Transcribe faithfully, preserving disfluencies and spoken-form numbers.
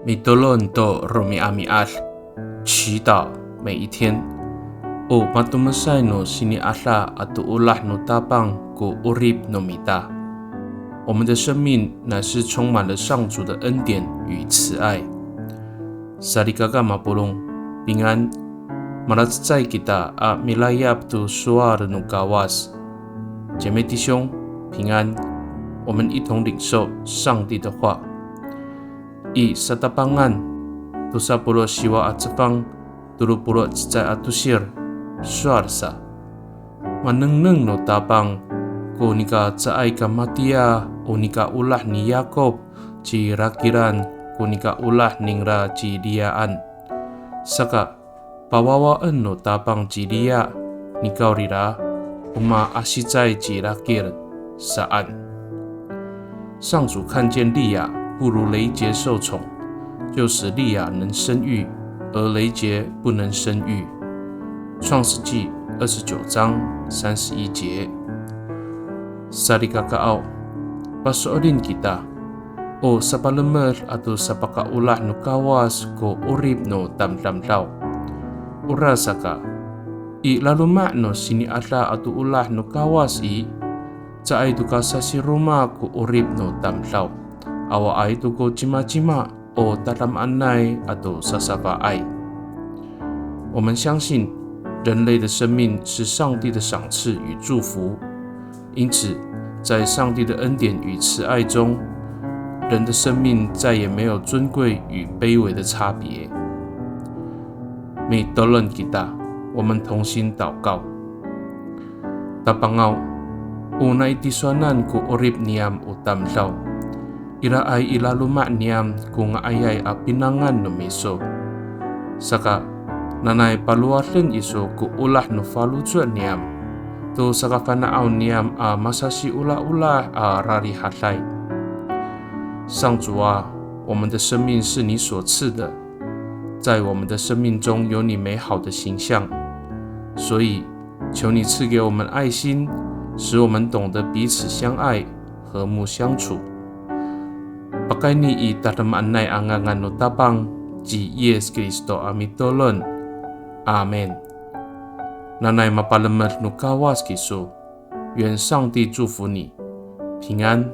Mitolon to romi'ami'ad, 祈祷每一天。O matomesay no sini'ada ato olah no Tapang ko 'orip no mita. 我们的生命乃是充满了上主的恩典与慈爱。Salikaka mapolong, 平安。Malacecay kita a milayap to sowal no Kawas. 姐妹弟兄，平安。我们一同领受上帝的话。I Satapangan, tosa polo' siwa a cefang, tolo polo' cecay a tosir, sowal sa. Manengneng no Tapang ko nika caay ka matiya o nika olah ni Yakop ci Rakilan ko nika olah ningra ci Liyaan. Saka, pawawaen no Tapang ci Liya, nikawrira, o maasicay ci Rakil, saan. 上主看见利亚不如雷杰受宠，就使利亚能生育，而雷杰不能生育。创世纪二十九章三十一节。Salikakaaw, paso'elin kita, o sapalemed ato sapakaolah no Kawas ko 'orip no tamdamdaw. Orasaka, i laloma' no sini'ada ato olah no Kawas i, caay to ka sasiroma ko 'orip no tamdaw. Awaay to ko cimacima o tadamaanay ato sasafaay. 我们相信人类的生命是上帝的赏赐与祝福，因此在上帝的恩典与慈爱中，人的生命再也没有尊贵与卑微的差别。Mitolon kita, 我们同心祷告。Tapangaw, o nai tisowanan ko 'orip niyam o tamdaw. Iraay i laloma' niyam ko nga'ayay a pinangan no miso. Saka, nanay palowaden iso ko olah no faloco' niyam to sakafana'aw niyam a masasiolaolah a rarihaday. 上主啊，我们的生命是你所赐的，在我们的生命中有你美好的形象，所以求你赐给我们爱心，使我们懂得彼此相爱，和睦相处。Pakayni i tadamaanay a ngangan no Tapang ci Yis Kristo a mitolon. Amin. Nanay mapalemed no Kawas kiso. 愿上帝祝福你，平安。